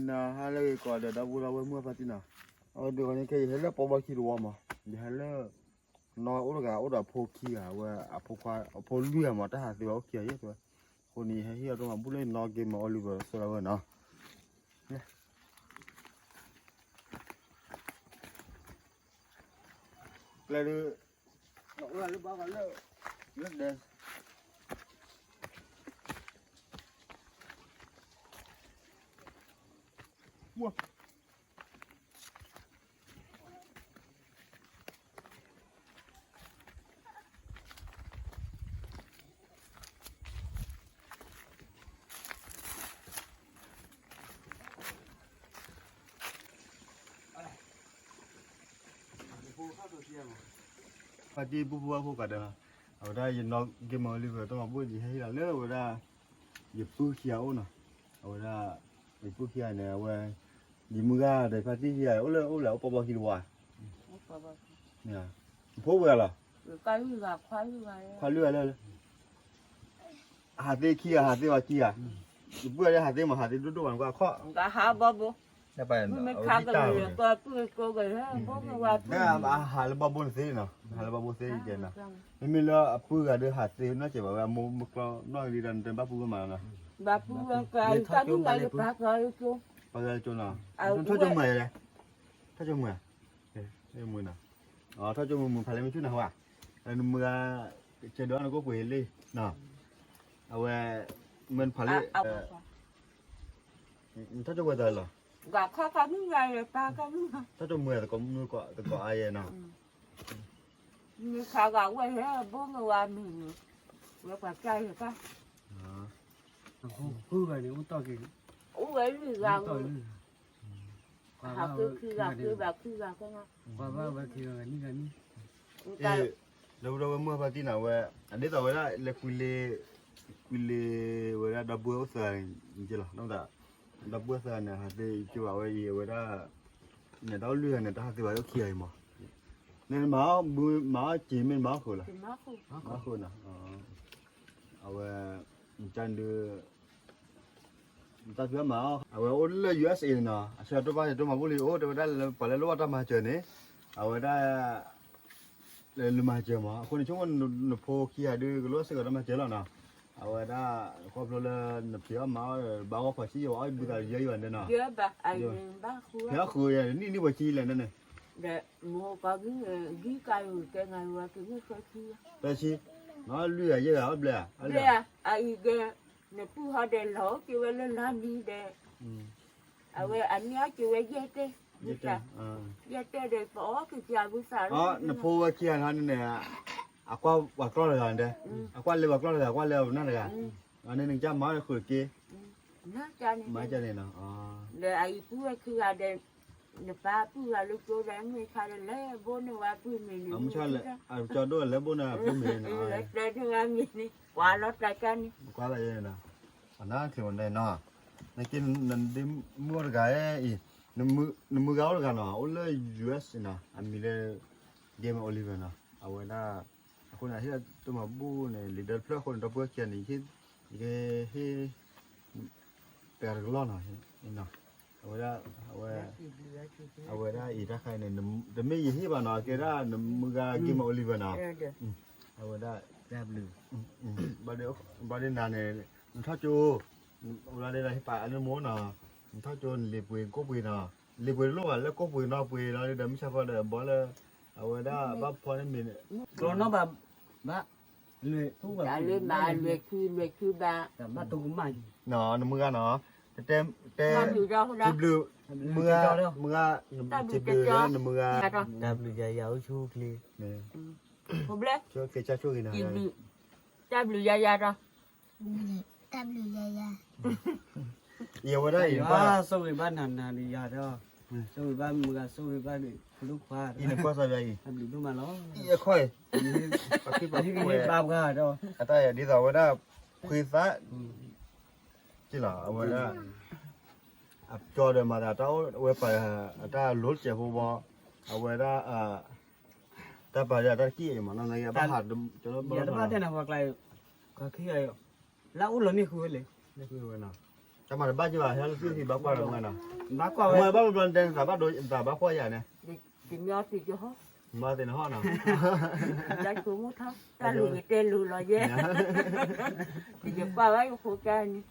နဟါလၢဂ့ၤကိးဂၤဒဲး ဒီပုၢ်ဒီဝဲၢ်မုၢ်ဖါတံၢ်နီၤ, အဝဲဒုးအီၤန့ၣ်ခဲအံၤ ယဟဲလၢပီဘီခံတဝီမး, ယဟဲလၢ နီၢ်အိၣ်တဂၤ အိၣ်ဒီးဖိခံဂၤ, အဝဲအဖိခွါ အဖိလွံၢ်ဂၤမး တၢ်ဟးသ့ဘၣ်အိၣ်ခံဂၤယဲၢ်ဝဲ, အဃိန့ၣ် ယဟဲဟ့ၣ်အီၤတမၤဘူၣ်လၢနီၢ် Game Oliver ဆိဒၣ်ဝဲနီၤ, ကျဲဒုး အိၣ်လၢဘၣ်ဂၤလၢ လၢဒဲ ဖါတံၢ်ပူဖိဝဲဖိကးဒဲးလီၤ, အဝဲဒၣ်ယနီၢ် Game Oliver တမၤဘူၣ် ယဟဲဟ့ၣ်လီၤလၢအဝဲဒၣ် ယပုၢ်ခံဂၤအိၣ်နီၤ, အဝဲဒၣ် ယပုၢ်ခံဂၤန့ၣ် အဝဲ ယမုၢ်ဂၤဒီးဖါတံၢ်ခံဂၤ အိၣ်လၢအိၣ်လၢအအိၣ်ပီဘီခံတဝီ, ဖိဝဲလီၤ, ခွါလွံၢ်ဂၤလၢ ဟးသ့ခံဂၤ ဟးသ့ဝဲခံဂၤ, ယပုၢ်ဂၤလၢဟးသ့မး ဟးသ့ဒိၣ်ဒိၣ်ဘၣ်နကွၢ်ခီၣ်, ဟးဘီဘိ, မ့ၢ်ခါကမ့ၢ်ကီၢ်ပုၢ်ကီၢ်ဂၤ ဘီမ့ၢ်ဝဲပုၢ်, ဟးလၢဘီဘိန့ၣ်သ့နီၤ, ဟးလၢဘီဘိသ့ကဲနီၤ, မ့မ့ၢ်လၢအပုၢ်ဂၤဒီးဟးသ့နီၢ်ကဲဘၣ်ဝဲ အမိၢ်မုၢ်ကျီနီၢ်ဂ့ၤဒီး နတဲဘၣ်ပုၢ်ဝဲမးနီၤ, ဘၣ်ပုၢ်ဝဲကါ ပှၤဂၤကၠိနီၤ, ထီၣ်ကၠိမုၢ်, ထီၣ်ကၠိမုၢ်, မုၢ်နီၤ, ထီၣ်ကၠိမုၢ်မုၢ်ဖးလဲၣ်မ့ၢ်ဆူၣ်နၤဟါ, နမုၢ်ဂၤ ကဲဒိးနကိးပှ့ၤလံ, အဝဲ မ့ၢ်ဖးလံ, နထီၣ်ကၠိဝဲသးလီၤ, ထီၣ်ကၠိမုၢ် သကိးအါယဲနီၤ, မုၢ်ခါဂၤဝဲဟဲဘိမုၢ်ဝါမုၢ်, ဝဲပှၤကၢ်ယဲကၢ်, ဃုဂၤန့ၣ် အိၣ်တ့ၢ်က့ၤ, အိၣ်ဝဲလွံၢ်ဂၤ, ဟးက့ၤခံဂၤက့ၤဘၣ်ခံဂၤကညီ, ပှၤဘၣ်ဝဲခံဂၤနံၣ်ဂၤနံၣ်, ဒီပုၢ်ဒီဝဲၢ်မုၢ်ဖါတံၢ်နီၤဝဲ, အဒ်သိးဝဲဒၣ်လဲၤကွံာ်, ကွံာ်လ့ၤဝဲဒၣ်ဒီပုၢ်ဝဲၢ်အိၣ်သၢဂၤန့ၣ်လီၤ, ဒီပုၢ်ဝဲၢ်သၢဂၤန့ၣ် ဟးသ့ကၠိဘၣ်ဝဲအံၤ အဝဲဒၣ် န့ၣ်တၢ်အိၣ်လွံၢ်ဂၤန့ၣ် တၢ်ဟးသ့ဘၣ်အိၣ်ခံဂၤအံၤမး, နမၤအီၣ်ဘုမၤအီၣ်က့ၤမ့ၢ်နမၤအီၣ်ဃုာ်လီၤ, မၤဃုာ်နီၤ, အဝဲ တၢ်ဒုး တၢ်ဖံးအီၣ်မၤအီၣ် အဝဲအိၣ်လၢ ယူၢ်အက်စ်အ့ န့ၣ်နီၤ, အဆၢတိၢ်ဘၣ်ယတိၢ်မၤဘူၣ်လံ အိၣ်တဲဝဲဒၣ်လၢပှၤလၢလိၣ်ဘၣ်တၢ်မၤစၢၤန့ၣ်, အဝဲဒၣ် လၢမၤစၢၤမး, အဃိန့ၣ် ဆိကမိၣ်နဖိခံဂၤဒုး ကလိၣ်စ့ၢ်ကီးတၢ်မၤစၢၤလီၤနီၤ, အဝဲဒၣ် ခီဖျိလၢနဖံးအီၣ်မၤအီၣ် ဘၣ်ဂီၢ်ဖီၣ်ဆံးယဝဲအီၣ်ဘုသးယဲယွၤန့ၣ်နီၤ, ဖံးအီၣ်ဃုာ်ယဲ နံၣ်နံၣ်ပှဲၤဆံးလဲၣ်န့ၣ်, ဒီးမိၢ်ကီၢ်ဂံၢ်ဂံၢ်ကါယိၤတဲငါယိၤဝဲက့ၤမ့ၢ်ဃဲခံ, သၢဆံ, လွံၢ်ဂၤယဲၢ်ဂၤအီၣ်ဘျဲၣ်ဧါ, ဘျဲၣ်ဧါ, အအံၤကဲ နပုၢ်ဟီဒီးလီၤက့ၤဝဲလၢလါမံၤဒီး, အဝဲအန့ၢ်အီၣ်က့ၤဝဲယဲၢ်တဲ, ယဲၢ်တဲ, ယဲၢ်တဲဒီးပအီၣ်က့ၤက့ၤအဘုသးလီၤ, နဖိဝဲခံဂၤန့ၣ် အကွၢ်ပှၤကျီၢ်တဂၤန့ၣ်, အကွၢ်လၢပှၤကျီၢ်တဂၤ ကွၢ်လၢအပနၢ်တဂၤ, အန့ၣ်နကစၢ်မၤအီၣ်ဃုာ်တက့ၢ်, မၤကန့ၣ်နီၤ, ဒီးအအံၤပုၢ်ဝဲခံဂၤဒီး နပၢ်ပုၢ်ဂၤလၢကၠိဒီး မ့ၢ်ခါဒီးလဲၤဘိန့ၢ်ဝဲပုၢ်မ့ၢ်န့ၣ်, ကၠီဒိၣ်လဲၤဘိန့ၢ်ပုၢ်မ့ၢ်န့ၣ်, လဲၤတဲန့ၢ်ဝဲမ့ၢ်န့ၣ်, ကွၢ်လီၤတၢ်ကၢ်န့ၣ်, ကွၢ်လီၤယဲန့ၣ်, အနၢ်ချ့မၤဒဲးနီၤ, နက့ နဒ့မုၣ်အိၣ်တဂၤအံၤ, နမုၢ်ဂၤအိၣ်တဂၤနီၤ အိၣ်လၢ ယူၢ်အက်စ် နီၤ အမံၤလၢ Game Oliver နီၤ အဝဲဒၣ်, အဃိန့ၣ် ဟ့ၣ်တၢ်မၤဘူၣ်န့ၣ် လံာ်ဒၢတဖျၢၣ်အဃိန့ၣ် ဒီပုၢ်ဝဲၢ်ခံဂၤန့ၣ် ယကဟ့ၣ် တဂၤတကလီၢ်နီၤ, အဝဲဒၣ်, အဝဲဒၣ်အံၤတၢ်ခါအံၤန့ၣ် တမ့ၢ်ယဟ့ၣ်ဘၣ်နီၤ ကဲဒၣ်နမုၢ်ဂၤ Game Oliver နီၤ, အဝဲဒၣ်, ဘၣ်ဒ့နၤန့ၣ် နထီၣ်ကၠိ, ဝဲဒၣ်ဒ်ဟ့ၣ်ပာ်အလၢမိၢ်နီၤ, နထီၣ်ကၠိနလံၤပှ့ၤကိၣ်ပှ့ၤနီၤ, လံၤပှ့ၤတလိၣ်ဘၣ်လၢကိၣ်ပှ့ၤနီၣ်ပှ့ၤလီၤဒီး မုၢ်ဆါဖီဒီးဘီလၢ, အဝဲဒၣ်ဘၣ်ဖီန့ၣ်မ့ၢ်န့ၣ်, ကျီနီၣ်ဘၣ်, ဘၣ်, လွဲၢ်ထူဘၣ်, လွဲၢ်ထူဘၣ်, ဘၣ်တိကမၣ်, နမုၢ်ဂၤနီၤ, တဲ, တဲ, တဘျုး, မုၢ်ဂၤ, မုၢ်ဂၤ, တဘျုးလၢနမုၢ်ဂၤ, တၢ်ဘျုးယၤယၤအိၣ်ဆူၣ်ချ့, ဆိၣ်ချ့ကၢ်ဆိၣ်ဂ့ၤနၤ, တၢ်ဘျုးယၤယၤဒီး တၢ်ဘျုးယၤယၤ, ယဝဲဒၣ်အံၤ ဆိၣ်ဂ့ၤဘၣ်နၤနၤဒီးယၤဒီး, ဆိၣ်ဂ့ၤဘၣ်မုၢ်ဂၤ ဆိၣ်ဂ့ၤဘၣ်ဒုးဖိဒိၣ်ခွါ, အံၤနကွၢ်စၢ်ယၤအံၤ, တၢ်ဘျုးဒိၣ်မးလီၤ, အခီၣ်အံၤ, ပှၤခံပှၤခွဲး, ဘၣ်ပှၤဒီး, အတၢ်ယၤဒ်သိးဝဲဒၣ်, ခွံသၣ်, ကလီၤ အဝဲဒၣ်, အကၠီဒီးမၤသးတၢ်အိၣ်ဝဲပာ်, အတၢ်လိၤစဲးဖိဘီ, အဝဲဒၣ်, တၢ်ပာ်ဒၣ်တၢ်တကံၢ်အံၤမး နီၢ်သက့ ဘၣ်ဟး, ယတဘၣ်တဲနၤပှၤကျါ, ကီၢ်ခံဂၤ, လၢအိၣ်လီၤန့ၢ်ဃုာ်ဝဲလဲၣ်, န့ၢ်ဃုာ်ဝဲနီၤ, တၢ်မၤတဘၣ်က့ၤဘၣ် ဟဲလၢသုသံဘၣ်ကွၢ်ဒီးမုၢ်နီၤ, ဘၣ်ကွၢ်ဝဲ မ့ၢ်ဘၣ်ဘျီဘျီတဲနသးဘၣ်ဒိ နသးဘၣ်ကွၢ်ယၤန့ၣ်, တမ့ၢ်သ့ၣ်ကဟီ, မ့ၢ်သ့ၣ်နဟီနီၤ, တၢ်လူၤဂ့ၤတဲလူၤလီၤယဲ, ယကွၢ်ဝဲယဖိကါန့ၣ်,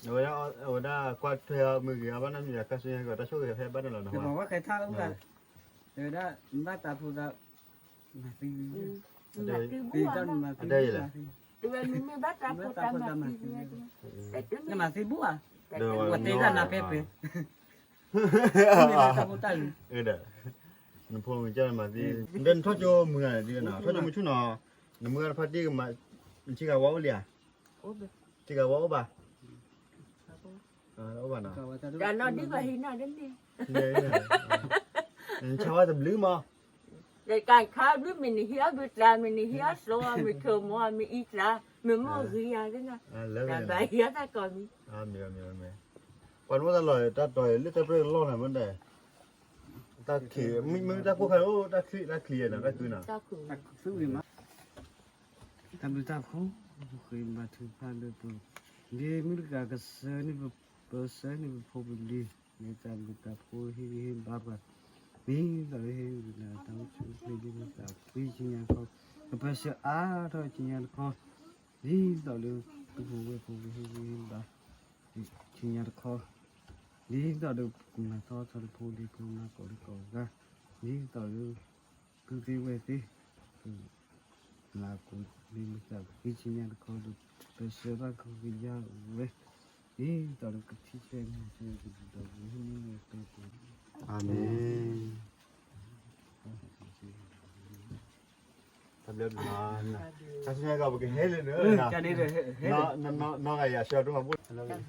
အဝဲဒၣ်ကွၢ်ထွဲအီၤမုၢ်ဂ့ၤ အဘၣ်နီတမံၤ အကါဆူညါကီး တၢ်ဆိၣ်ဂ့ၤဖဲဘၣ်န့ၣ်လီၤနီၤ, ဝဲဒၣ် ဘၣ်တၢ်ဖိသး, မၤသံ, သံတၢ်နမၤသံ, တဝဲမ့မ့ၢ်ဘၣ်တၢ်ဖိတၢ်မၤသံ, နမၤသံဘူၣ်ဧါ, ပှၤတဲတၢ်နၤပဲပှဲၤ, တၢ်ဖိတၢ်လံၤ, နဖိမုၣ်ကနမၤသံ, ဒီးနထီၣ်ကၠိမုၢ်ဂၤန့ၣ် နထီၣ်ကၠိမုၢ်ဆူၣ်နီၤ, နမုၢ်ဂၤတဖါတံၢ်ကမၤ, နထံဂၤဝါအိၣ်လံဧါ, ထံဂၤဝါအိၣ်ဘၣ်, အိၣ်ဘၣ်နီၤ, တၢ်နီၢ်ဒံးဘၣ်ဟံးနီၤဒ်န့ၣ်, နဆါဝဲတဘျုးမး တကးခါဘျုးမ့ၢ်နဟံးအီၣ်ဘျုးကျါ မ့ၢ်နဟံးအီၣ်စိ မ့ၢ်ထိၣ်မီ မ့ၢ်အံကျါ မ့ၢ်မိၢ်ဂံၤယၤသ့ၣ်နီၤ, တၢ်ဘၣ်ဟံးအီၣ်တၢ်ကီမံၤ, ပှၤနအိၣ်တၢ်လီၢ်တၢ်တီၤလၢတၢ်ပြၢကလီၢ်န့ၣ်မ့ၢ်ဒဲး, တၢ်ခံး မ့ၢ်တၢ်ကိၢ်ခါအိၣ် တၢ်ချံတၢ်ချံနီၤ တၢ်ကုနီၤ, တၢ်ဘျုးတၢ်ဖှိၣ်, ပဃ့ဘါထုကဖၣ်လၢပ, ဒ်မုၢ်တဂၤကစၢ်န့ၣ်, ပစၢၤန့ၢ်ပဖိပလံၤ, မ့ၢ်တၢ်ဘျုးတၢ်ဖှိၣ်ဟ့ၣ်ဂံၢ်ဟ့ၣ်ဘါပှၤ, ဒ်သိးလၢဟ့ၣ်ဂံၢ်ဘါတၢ်အိၣ်ဆူၣ်အိၣ်ချ့ဒ်မုၢ်သးဖှံဆူညါတခီ, ကပၢၤဆှၢအါထီၣ်ဆူညါတခီ, ဒ်သိးလၢသုဖိဝဲၢ်ဖိကဟ့ၣ်ဂံၢ်ဟ့ၣ်ဘါ ဆူညါတခီ, ဒ်သိးဒီးပကမၤသီထီၣ်တဖိလံၤဖိမၤကိးဒံကိးဂၤ, ဒ်သိးဒီး ပုၢ်သ့ဝဲၢ်သ့, လၢကိးဒံမုၢ်သးဖှံဆူညါတခီဒီး ပၢၤဆှၢဘၣ်ကဟုကယာ်ဝဲ, ဒ်သိးဒီးကထံၣ်ဆၢကမၤဆၢကဒီးဝဲဟံၣ်န့ၣ်ဝဲပဲပှဲၤ, အၤမ့ၣ်. တၢ်ဘျုး, တၢ်ဆူညါကီးပကဟဲလၢန, နီၢ်ဂၤယၤဆှၢတမၤဘူၣ်,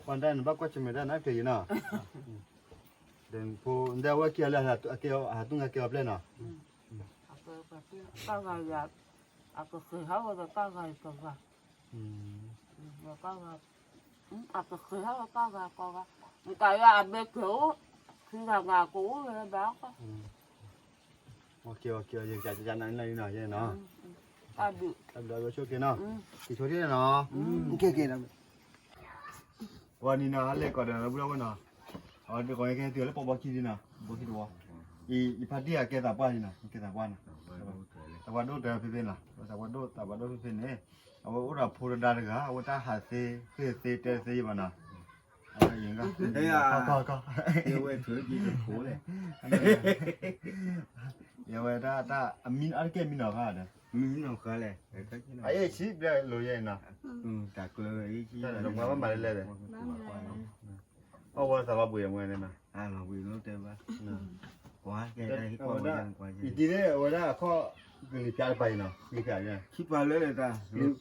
ပှၤတၢ်နဘၣ်ကွၢ်ဆၢၣ်မဲာ်တၢ်နၤတ့ၢ်ယံၤနီၤ, ဒီးဖိဒၣ်ဝဲက့ၤအီၤလၢ ဟးသူၣ်ငါက့ၤအီၤပျဲၢ်နီၤ, တၢ်ဂၤယၤ, အကဃ့ဟးဝဲဒီးတၢ်ဂၤအံၤတဂၤ အကဃ့ဟးဝဲတၢ်ဂၤကိးဂၤ, နကယၤအဘဲကဲအိၣ်, ဖံဂၤဂၤကအိၣ်ဝဲဘၣ်, ကဲကဲ, ယကနၤနၤနီၤ, တၢ်ဘျုး, တၢ်ဘျုးဆိက့ၤနီၤ, ကဆိက့ၤနီၤ, ကဲကဲ, ဝဲနံၤနီၤ ဟးလဲၤကီးဒီးလၢဘူၣ်ထီၣ်ဝဲနီၤ, အဝဲဒ်ကီးကဟဲတုၤလၢပီဘီခံဒ်နီၤ, ဘီခံတဝီ, ယဖါတံၢ်အကဲသးပှၢ်ဒ်နီၤ, ကဲသးပှၢ်နီၤ, သးပှၢ်ဒိၣ်တဖဲဖဲနီၤ, သးပှၢ်ဒိၣ် သးပှၢ်ဒိၣ်ဖဲဖဲန့ၣ်, အဝဲအိၣ်ဒီးဖိတဒါတဂၤ အဝဲတၢ်ဟးသ့ ဃ့ၢ်သ့ တဲသ့ဘၣ်နီၤ, အဝဲ, ယဝဲဒၣ်တၢ်အမံၤအါတက့ၢ်မံနီၤဃါဒီး, မံနီၤဃါလဲၣ်, အအ့ၣ်ဆံဘျဲၣ်လိၤယဲနီၤ, တၢ်ကျၢၤ, ပှၤဝဲသးလီၤဘှံးအမွဲန့ၣ်နီၤ, အဝဲ, ယတံၤန့ၣ် အဝဲဒၣ်အခီၣ် ကလံၤဖၠါတပၤအံၤနီၤ, ကလံၤဖၠါအံၤ, ကလံၤဖၠါအံ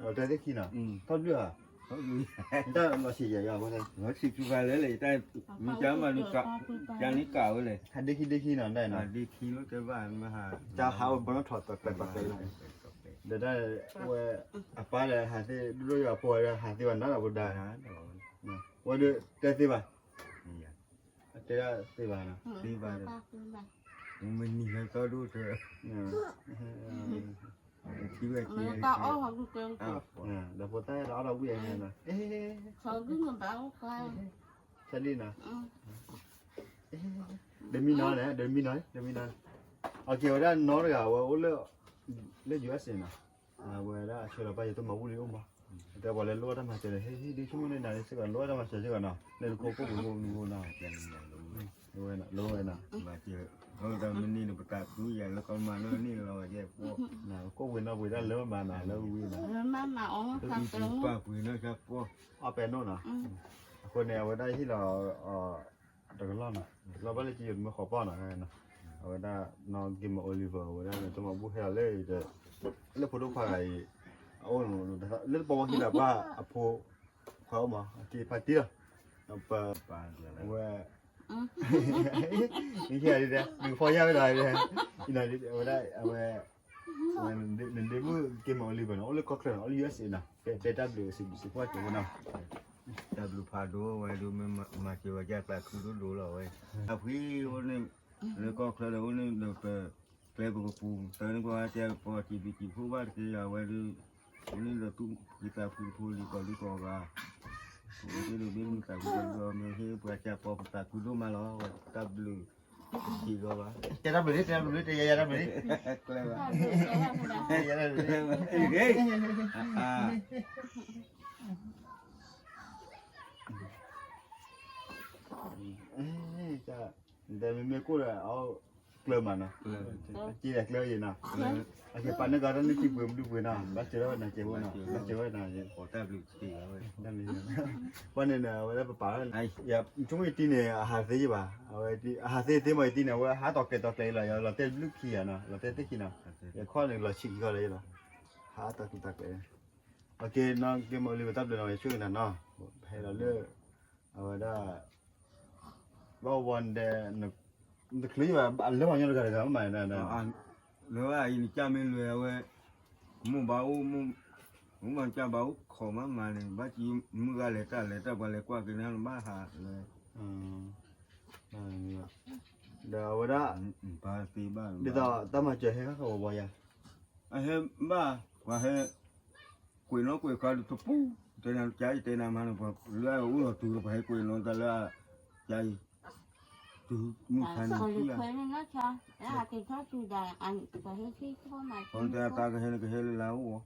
ၤ, တၢ်သ့ၣ်ခံနီၤ, ထီၣ်ဘျုးဧါ, တၢ်လီၤဆံးယဲၢ်ယဲၢ်, လီၤဆံးထူပှၤလၢလဲၣ်, မ့ၢ်ကမၤန့ၣ်, ကန့ၣ်ကးဝဲလဲၣ်, ဟးဒ့ခံဒ့ခံနီၤ, ဒ့ခံလၢတဲဘၣ်, တၢ်ဟးဝဲဘီနီၣ်ထီၣ်တၢ်ပဲာ်ပာ်ကဲ, ဒီးတၢ်ဝဲ, အပၢ်ဒီးဟးသ့ ဒိၣ်ဒိၣ်ယွၤဖိဝဲဒီးဟးသ့ဝဲနီၤ, ဝဲဒီးတဲသ့ဘၣ်, တဲသ့ဘၣ်, သ့ဘၣ်, မနံၤဟဲသီဒိၣ်တဲ, ထံဝဲက့ၤ, ဒီးဖိသၣ်ဒီးအီၣ်ဒီးဝံၣ်န့ၣ်, ဆၢဒ်နီၤ, ဒီးမံနီၤန့ၣ်, ဒီးမံနီၤ, ဒီးမံနီၤ, အက့ၤဝဲဒၣ်နီတဂၤ အဝဲအိၣ်လၢ, လၢ ယူၢ်အ့ၣ်စ့ၣ် နီၤ, အဝဲဒၣ်အဆၢလီၤပၢ်ယတမၤဘူၣ်လံအိၣ်မး, တဲပှၤလၢလိၣ်ဘၣ်တၢ်မၤစၢၤန့ၣ် ဟ့ၣ်ဟ့ၣ်ဒ့ဆိကမိၣ်န့ၢ်နၤလၢစ့ၢ်ကီးနီၤ, လၢနခိကိၣ်ပူၤကိၣ်ပူၤနီၤ, လိၣ်ဝဲနီၤ, လိၣ်ဝဲနီၤ, ကိၣ်ပှ့ၤနီၣ်ပှ့ၤတၢ်လၢမၤနၤလၢဝံၤနီၤ, ပှ့ၤနီၣ်ပှ့ၤနီၣ်, အီၣ်ပဲနိၣ်နီၤ, အဃိန့ၣ် အဝဲဒၣ်ဟ့ၣ်လီၤ တကလီၢ်နီၤ, တကလီၢ်ဘၣ်လၢကယိၤတမၢဃီၤပီၢ်နီၤ, အဝဲဒၣ်နီၢ်က့မၤအိလံၤဝဲ အဝဲဒၣ်န့ၣ် တမၤဘူၣ်ဟဲလီၤလၢ, လၢဖိဒိၣ်ခွါဂၤအံၤ, အအိၣ်, လၢတပီဝီခံဒီးပၢ်အဖိ, ခွါအိၣ်မး အက့ၤဖါတံၢ်လီၤ, ပ, ဝဲ, နကဖီၣ်ညၣ်ဝဲဒီး, အဝဲဒၣ်, အဝဲ, နဒ့မုၣ်က့မၤအိလံၤဝဲနီၤ အိၣ်လၢကီၢ်ချၢနီၤ အိၣ်လၢ ယူၢ်အ့ၣ်စ့ၣ် နီၤ တဲတၢ်ဘျုးစံးဘျုးစံးဖှိၣ်က့ၤဝဲနီၤ, တၢ်ဘျုးဖးဒိၣ်ဝဲဒၣ် မ့ၢ်မၤစၢၤဝဲဒၣ်ကျးခုဒိၣ်ဒိၣ်လီၤဝဲ, အဖှံအိၣ်န့ၣ်, လၢကီၢ်ချၢဒီးအိၣ်န့ၣ်ဒီးပ, ကျဲပကပူၤ တၢ်န့ၣ်ကွၢ်တဲပီၢ်စံးဘျုးစံးဖှိၣ်ဘၣ်တက့ၢ် အဝဲဒၣ်, အိၣ်လၢဒီးသူၣ်ဖှံသးဖှံဖိလံၤကီၢ်လံၤကီၢ်ဂၤ, အိၣ်လၢဒိးဘ့ၣ်မုၢ်သးဖှံကီၢ်လံၤကီၢ်ဂၤ မ့ၢ်ဟ့ၣ်ပှၤကၢ်ပီၢ်ပသးခုဒိၣ်မးလီၤ. တၢ်ဘျုး က့ၤဂီၤဘၣ်, တဲတၢ်ဘျုးလံ တဲတၢ်ဘျုးလံ တဲယၤယၤတၢ်ဘျုးလံ, ကျဲဘၣ်, တဲယၤတၢ်ဘျုးလံ, တဲမ့မ့ၢ်ကိၣ်ဒီး အကျၢၤမးနီၤ, က့ၤဒီးကျၢၤအံၤနီၤ, အက့ၤပာ်န့ၢ်ကီးတၢ်န့ၣ်ထံပှ့ၤမဒုပှ့ၤနီၤ ဘၣ်စၢၤထီၣ်ဝဲနၤစၢၤဖိနီၤ ဘၣ်စၢၤထီၣ်ဝဲနၤ, ပှၤန့ၣ် အဝဲဒၣ်ပပာ်လီၤ, ဆိကမိၣ်ယတံၤန့ၣ် အဟးသ့ယဘၣ်, အဝဲ အဟးသ့သ့မ့ၢ်ယတံၤန့ၣ် အဝဲဟးတီၤကျဲၤတီၤကျဲၤလီၤ ယလီၤတဲာ်ဘျုးခံဂၤနီၤ လီၤတဲာ်သ့ခံနီၤ, ယခီၣ်န့ၣ်လီၤဆံးခံခီလၢယလီၤ, ဟးတီၤကျဲၤတီၤကျဲၤ, အက့ၤနီၤ က့ၤမ့ၢ်လံဝဲတၢ်ဘျုးနီၤ ယဆိၣ်ဂ့ၤနၤနီၤ, ဟဲလီၤလၢ အဝဲဒၣ် ဘၣ်ဝီဒဲး နတချုးဘၣ် အလၢပှၤကညီတဂၤတဂၤမး, လၢအံၤနကၢ်မ့ၢ်လွဲၢ်အဝဲ, မိၢ်ဘၣ်အိၣ်, မိၢ်ဘၣ်ကၢ်ဘၣ်အိၣ်ခိးမးမးန့ၣ် ဘၣ်က့ၤမုၢ်ဂၤလဲၤတၢ်လဲၤတၢ်ပှၤလဲၤကွၢ်က့ၤန့ၣ် နဘၣ်ဟးလဲၤ, ဒီးအဝဲဒၣ် ဒ်သိးတၢ်မၤစၢၤဟဲခီဃီဝီယၤ, အဟဲဘၣ် ပှၤဟဲ ကွဲးနီၣ်ကွဲးဃါဒုးတပူၤ, တဲနၤကါယတဲနၤမးန့ၣ် ပှၤလၢအအိၣ်လီၤတုၤလီၤ ပှၤဟဲကွဲးနီၣ်တၢ်လၢအကါအံၤ, တုၤမုၢ်ဆါန့ၣ်, ပှၤတဲအသးကဟဲန့ၣ်ကဟဲလၢလၢအိၣ်